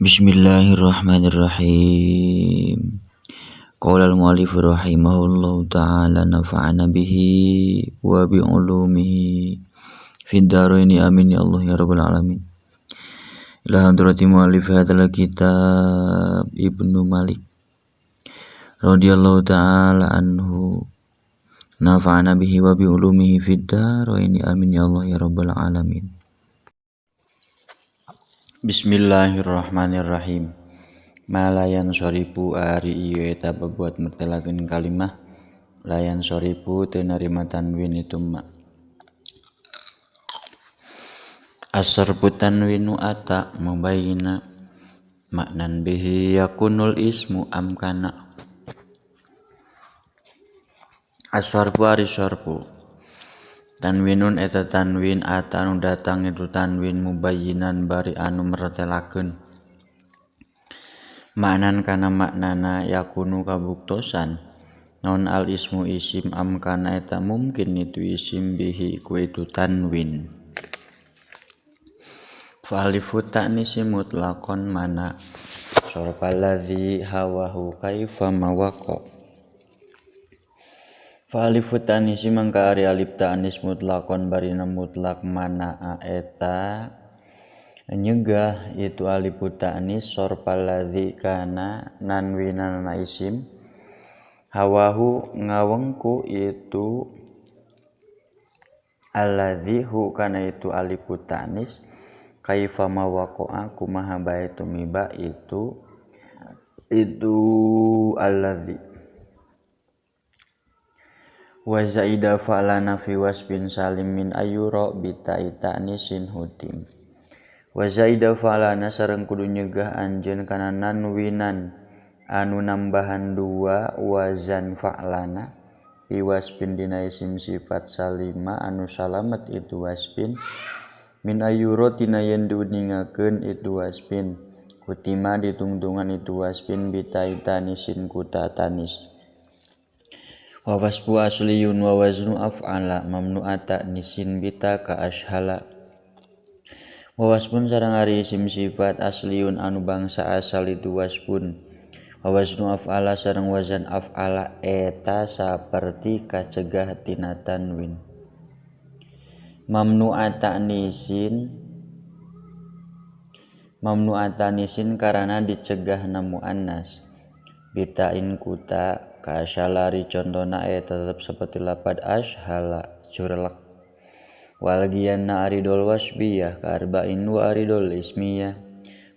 Bismillahirrahmanirrahim. Qala al-mu'allif rahimahullahu ta'ala nafa'ana bihi wa bi ulumihi fid dharaini amin ya Allah ya rabbal alamin. Ila hadrati mu'allif hadzal kitab Ibnu Malik radhiyallahu ta'ala anhu nafa'ana bihi wa bi ulumihi fid dharaini amin ya Allah ya rabbal alamin. Bismillahirrahmanirrahim. Malayan soripu ari ieu eta berbuat mertelakeun kalimah layan soripu teu narima tanwin itu ma. Asarfu tanwinu ata mubayyina maknan bihi yakunul ismu amkana. Asarfu ari sarfu tanwinun eta tanwin ata anu datang itu tanwin mubayyinan bari anu mertelakeun maknan kana maknana yakunu kabuktosan naon al ismu isim amkana eta mungkin itu isim bihi ku itu tanwin. Fa alifu ta'nisi mutlaqan mana sarfal ladzi hawahu kaifa mawaqa. Fa alifu ta'nisi mangka ari alif ta'nis mutlaqan barina mutlak mana eta nyegah itu alifu ta'nis sarfal ladzi kana nanwinana isim hawahu ngawengku itu alladzi hu kana itu alifu ta'nis kaifa mawaqa'a kumaha bae tumiba itu alladzi. Wa zaida fa'lana fi wasbin salim min ayyura bi ta'nisin hutim. Wa zaida fa'lana sareng kudu nyegah anjeun kana nanwinan anu nambahan dua wazan fa'lana fi wasbin dina isim sifat salima anu salamet itu wasbin min ayyura tina yen diuningakeun itu wasbin hutima ditungtungan itu wasbin bi ta'nisin ku ta'tanis. Wa wasbu asliyun wa waznu af'ala mamnu'ata nisin bita ka ashala. Wa wasbun sareng ari isim sifat asliyun anu bangsa asal itu wasbun. Wa waznu af'ala sareng wazan af'ala eta saperti kacegah tina tanwin. Mamnu'ata nisin karana dicegah na muannas. Bitain kuta kasyalari contona eta tetep seperti lapad ashala curlek. Walgiana aridol wasbiyah ka arba'in wa aridol ismiyah.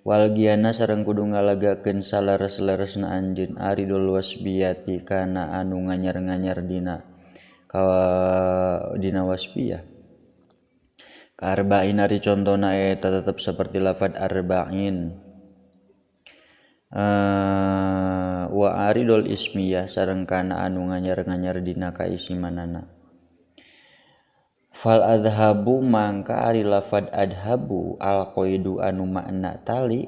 Walgiana sareng kudu ngalagakeun saleres-leresna anjeun aridol wasbiyati kana anu nganyar-nganyar dina dina wasbiyah. Ka arba'in ari contona eta tetep seperti lafad arba'in. Wa aridol ismiyah sareng kana anu nganyar-nganyar dina kaisimanana. Fal adhabu mangka ari lafad adhabu al qaidu anu makna tali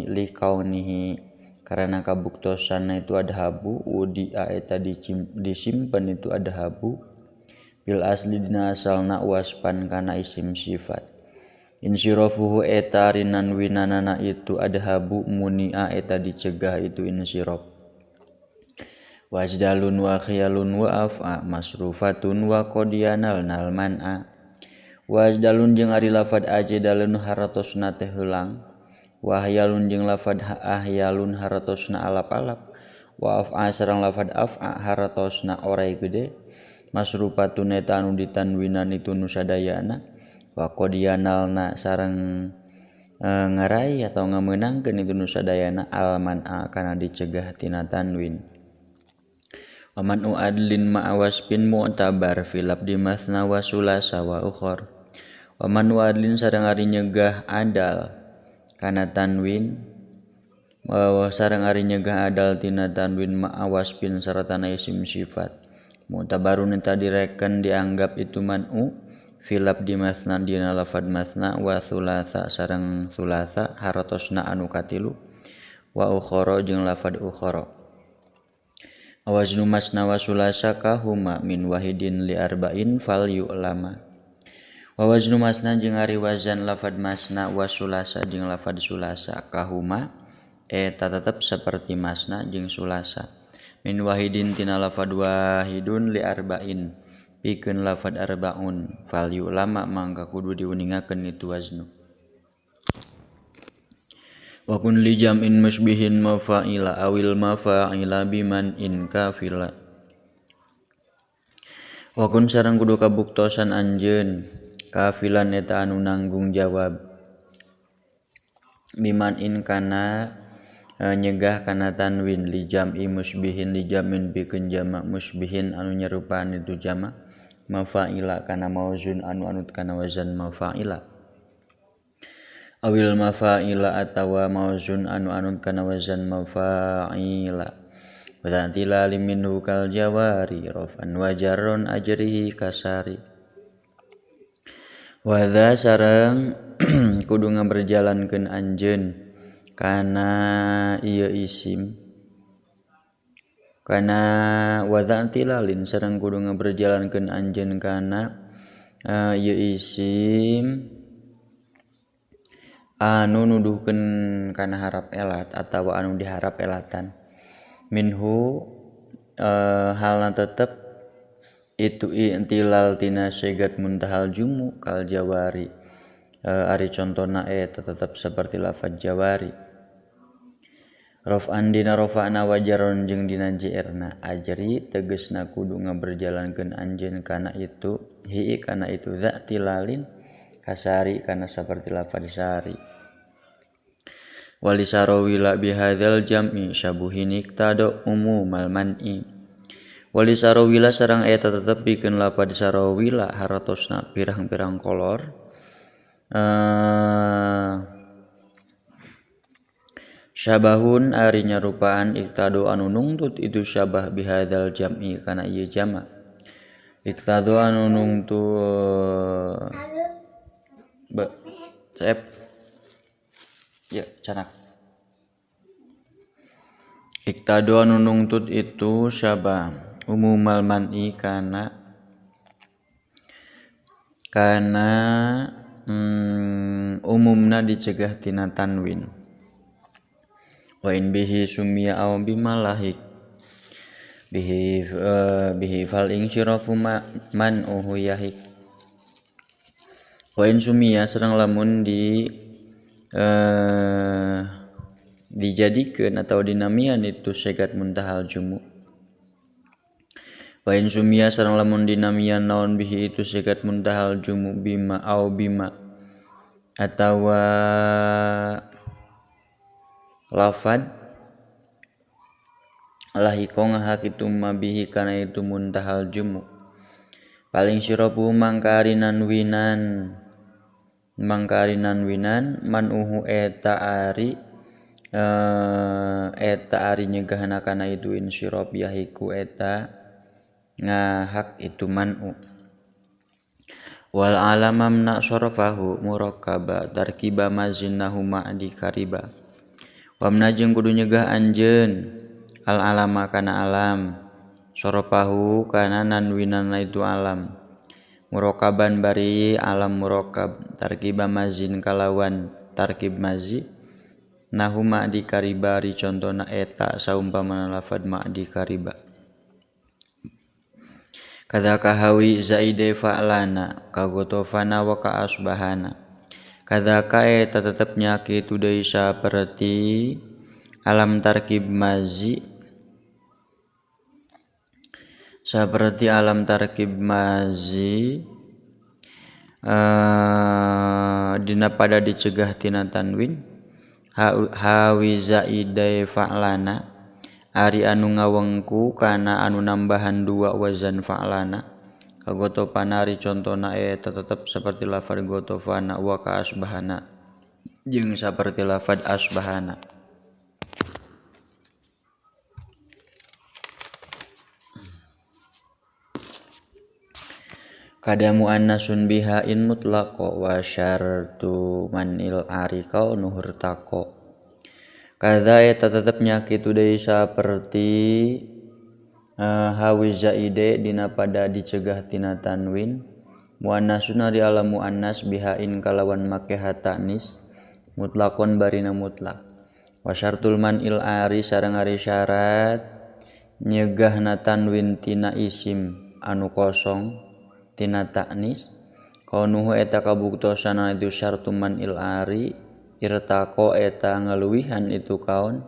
likaunihi karena kabuktosanna itu adhabu udia eta disimpen itu adhabu bil asli dina asalna waspan kana isim sifat. Insirofuhu eta rinan winanana itu adhabu munia eta dicegah itu insirof. Wajdalun wa khiyalun wa af'a masrufatun wa qodianal nal man'a. Wajdalun jeung ari lafad ajdalun haratosna teh heulang. Wa ahyalun jeung lafad ahyalun haratosna alap-alap. Wa af'a sareng lafad af'a haratosna oray gede. Masrufatun eta anu ditanwinan itu nu sadayana. Wa qodianalna sareng ngarai atau ngameunangkeun itu nu sadayana alman'a kana dicegah tina tanwin. Wa man uadlin ma'a wasbin mu'tabar fil abdi masna wa sulasa wa ukhor. Wa man uadlin sareng ari nyegah adal kana tanwin wa sareng ari nyegah adal tina tanwin ma'a wasbin sartana isim sifat mu'tabarun eta direken dianggap itu man'u filab di masna dina lafad masna wa thulatha sareng thulatha haratosna anu katilu wa ukhara jeung lafad ukhara. Waznu masna wa sulasa kahuma min wahidin li arba'in fal yu'lama. Wa waznu masna jeung ari wazan lafad masna wa sulasa jeung lafad sulasa kahuma eta tetep saperti masna jeung sulasa min wahidin tina lafad wahidun li arba'in pikeun lafad arbaun fal yu'lama mangka kudu diuningakeun itu waznu. Wa kun li jam'in musbihin mafa'ila awil mafa'ila biman in kafila. Wa kun sareng kudu kabuktosan anjeun kafilan eta anu nanggung jawab biman in kana nyegah kana tanwin li jam'i musbihin li jamin pikeun jama' musbihin anu nyerupaan itu jama' mafa'ila kana mauzun anu anut kana wazan mafa'ila awil mafa'ila atawa mauzun anu anut kana wazan mafa'ila wa ta'tila liminhu kal jawari rafan wa jarron ajrihi kasari. Wadha sareng kudu ngaberjalankeun anjeun kana ieu isim kana wadha tilalin sareng kudu ngaberjalankeun anjeun kana ieu isim anu nuduhkeun kana harap elat atawa anu diharap elatan minhu halna tetep itu intilal tina segat muntahal jumu kal jawari ari contona eta tetep seperti lafaz jawari raf'an dina rafa'na wajaron jeung dina jerna ajri tegesna kudu ngaberjalankeun anjeun kana itu hi kana itu za tilalin kasari kana saperti lafaz sari. Walisarawila bihadzal jam'i syabuhin iktado umumal man'i. Wali sarawila sareng eta tetep pikeun lapad sarawila haratosna pirang-pirang kolor syabahun ari nyarupaan iktado anu nungtut itu syabah bihadzal jam'i kana ieu jama iktado anu nungtut be sep ya canak iktado anu nungtut itu syabah umumal man'i kana kana umumna dicegah tina tanwin. Wa in bihi sumiya aw bimalahik bihi bihi fal insyirafu man uhu yahik. Wa in sumiya sareng lamun di dijadikeun atau dinamian itu segat muntahal jumu. Wa in sumiya sareng lamun dinamian naon bihi itu segat muntahal jumu bima au bima atawa lafad lahiko ngahak itu ma bihi kana itu muntahal jumu paling syirabu mangkarinan winan man uhu eta ari eta ari nyegahna kana itu insyirab yahiku eta ngahak itu man'u. Wal alamam na sorofahu murakkaba tarkiba mazinnahu ma'di kariba. Wamna jeung kudu nyegah anjeun al alama kana alam sorofahu kana nanwinana itu alam murakkaban bari alam murakkab tarkiba mazin kalawan tarkib mazi nahu ma'di kariba ari contona eta saumpamana lafad ma'di kariba. Kadza kahawi zaide fa'lana kagotofana wa ka'asbahana. Kadza eta tetep nya kitu deui saperti alam tarkib mazi saperti alam tarkib mazi dina pada dicegah tina tanwin hawi zaide fa'lana ari anu ngawengku kana anu nambahan dua wazan fa'lana kagotopana ari contona eta tetep seperti lafad gotofana wa ka asbahana jeung saperti lafad asbahana. Kadamu annasun biha in mutlaqo wa syartu manil ari kau nuhur tako. Kadza eta tetep nya kitu deui saperti hawi zaide dina pada dicegah tina tanwin Muannasun ari alam muannas bihain kalawan make ha ta'nis mutlaqon barina mutlak. Wa syartul man'il ari sareng ari syarat nyegahna tanwin tina isim anu kosong tina ta'nis kaunuhu eta kabuktosan itu syartu man'il ari irtaqo eta ngaluwihan itu kaon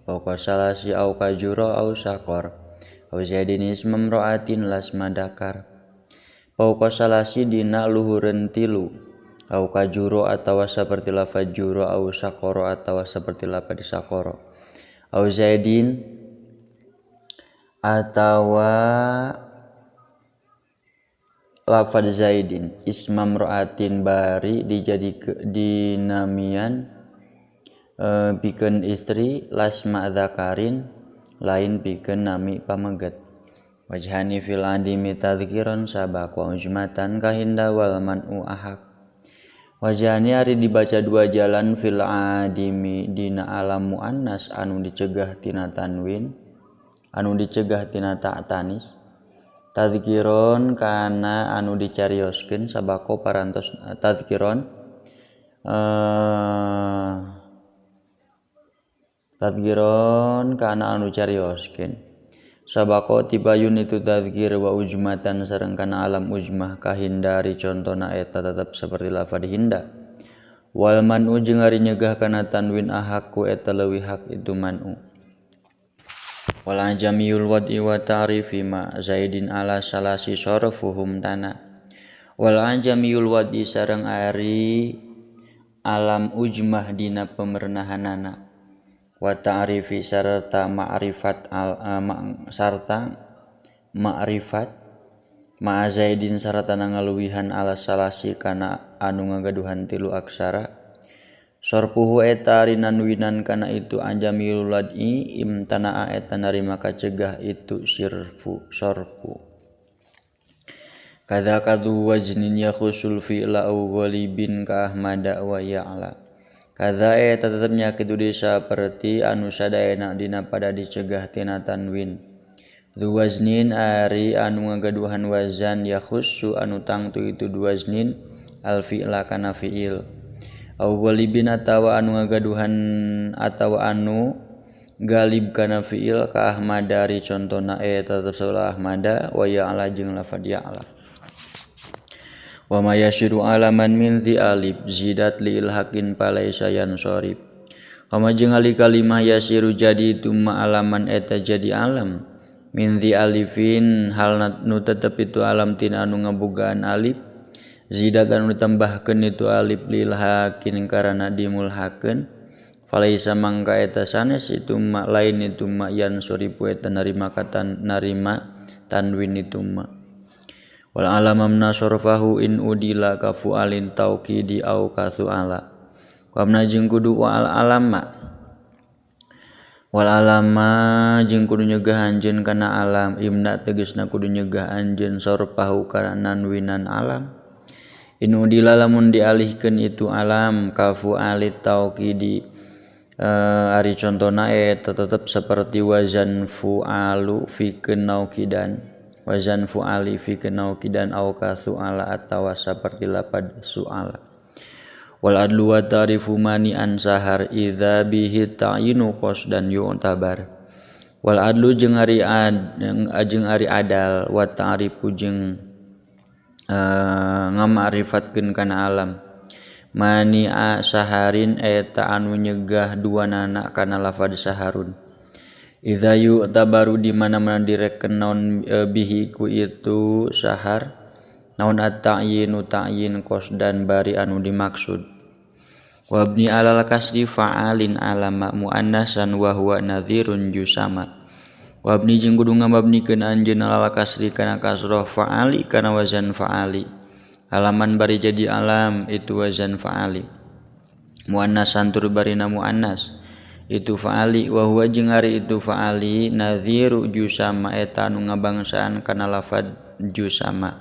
fauqa salasi au kajura au saqor au zaidin ismam ra'atin lasmadakar fauqa salasi dina luhureun tilu au kajuro atawa saperti lafaz juro au saqoro atawa saperti lafaz saqoro au zaidin atawa lafaz zaidin ismam ra'atin bari dijadi dinamian pikeun istri lasma dzakarin lain pikeun nami pameget. Wajhani fil adimi tadhkiron sabaq wa ujmatan kahinda wal man'u ahak. Wajhani ari dibaca dua jalan fil adimi dina alam muannas anu dicegah tina tanwin anu dicegah tina ta'tanis tadhkiron kana anu dicarioskeun sabako parantos tadhkiron tadhkiron kana anu carioskeun sabako tibayun itu tadhkir wa ujmatan sareng kana alam ujmah kahindari contona eta tetep seperti lafadz hinda wal man'u jeung ari nyegah kana tanwin ahakku eta leuwih hak itu man'u. Wal ajamiyul wad'i wa ta'rifi ma zaidin ala salasi sarfuhum tana. Wal ajamiyul wad'i sareng ari alam ujmah dina pemernahanana wa ta'rifi sarta ma'rifat al sarta ma'rifat ma zaidin sarta ngaluwihan ala salasi kana anu ngagaduhan tilu aksara sorpuhu eta ari nanwinan kana itu ajamiyul wad'i imtana'a eta narima kacegah itu sirfu sorfu. Kadza kadzu wajnin yakhusul fi'la au ghalibin ka ahmada wa ya'la. Kadza eta tetep nya kitu saperti anu sadayana dina pada dicegah tina tanwin. Dzu waznin ari anu ngagaduhan wazan yakhussu anu tangtu itu duwaznin al fi'la kana fi'il. Au ghalibin atawa anu ngagaduhan atawa anu galib kana fi'il ka ahmada ari contona eta tetep salah ahmada wa ya'la jeung lafadz ya'la. Wa ma yasiru alaman min dzi alif zidat li ilhaqin palaisa yansorib. Wa ma jeung ali kalimah yasiru jadi itu ma alaman eta jadi alam min dzi alifin hal nu tetep itu alam tina anu ngabogaan alif zidat anu ditambahkeun itu alif lil hakin karana dimulhakeun falaisa mangka eta sanes itu ma lain itu ma yansoripu eta narima katan narima tanwin itu ma. Wal alamamna sorfahu in udila kafu alin tauqidi au kathu ala. Wamna jeung kudu wal alama. Wal alama jeung kudu nyegah anjeun kana alam imna tegasna kudu nyegah anjeun sorfahu kana nanwinan alam. In udila lamun dialihkeun itu alam kafu alit tauqidi ari contona eta tetep seperti wazan fu'alu fikeun naukidan. Wazan fu'ali fi kenaukidan au ka su'ala atawa saperti lapad su'ala. Wal adlu wa ta'rifu mani'an sahar idza bihi ta'yinu qasdan yu'tabar. Wal adlu jeung ari jeung ari adal wa ta'rifu jeung ngama'rifatkeun kana alam. Mani'a saharin eta anu nyegah duanana kana lafad saharun. Idza yu'tabaru di mana-mana direken naon bihi ku itu sahar naon at-ta'yinu ta'yin qasdan bari anu dimaksud. Wabni alal kasri fa'alin alama muannasan wa huwa nadhirun jusama. Wabni jeung kudu ngababnikeun anjeun alal kasri kana kasrah fa'ali kana wazan fa'ali. Alaman bari jadi alam itu wazan fa'ali. Muannasan tur barina muannas itu fa'ali wa huwa jeung ari itu fa'ali nadhiru jusama eta anu ngabangsaan kana lafad jusama.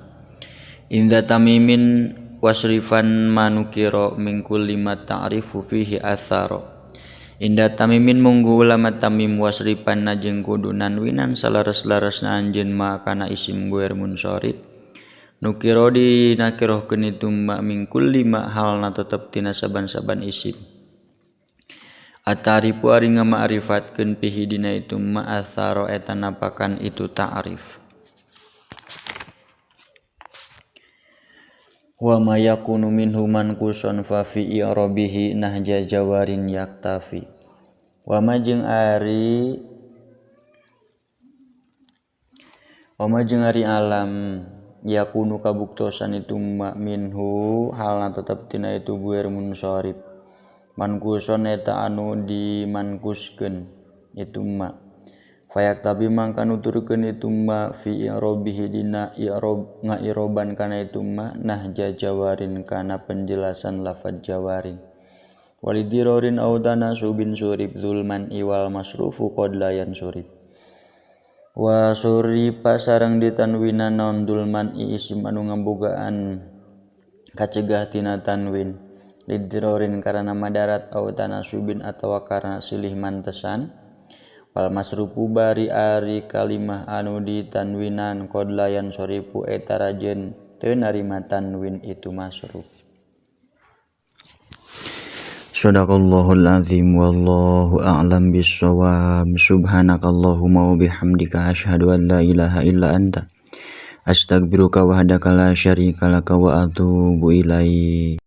Inda tamimin wasrifan manukira min kulli ma ta'rifu fihi athara. Inda tamimin munggu ulama tamim wasrifan jeung kudu nanwinan salaras-larasna anjeun ma kana isim guer munsorif. Nukiro dinakirohkeun itu ma min kulli ma halna tetep tina saban-saban isim. At-ta'rifu ari ngama'rifatkeun fihi dina itu ma atsara eta napakan itu ta'rif. Wa ma yakunu minhu manquson fa fi i'rabihi nahja jawarin yaktafi. Wa ma jeung ari alam yakunu kabuktosan itu ma minhu halna tetep tina itu buir munsharif. Mankuson eta anu dimankuskeun itu ma. Fayaktabi mangka nuturkeun itu ma fi i'rabihi dina i'rab ngairoban kana itu ma nahja jawarin kana penjelasan lafad jawarin. Walidirorin au tanasubin surib zulman iwal masrufu qad layan surib. Wa suripa sareng ditanwinan naon dulman isim anu ngabogaan kacegah tina tanwin lidirorin karana madarat au tanasubin atawa karana silih mantesan. Wal masrufu bari ari kalimah anu ditanwinan qad layan sorifu eta rajeun teu narima tanwin itu masruf. Shadaqallahul azim wallahu a'lam bissawab. Subhanakallahumma wa bihamdika asyhadu an la ilaha illa anta astaghfiruka wahdaka la syarika laka wa atubu ilaik.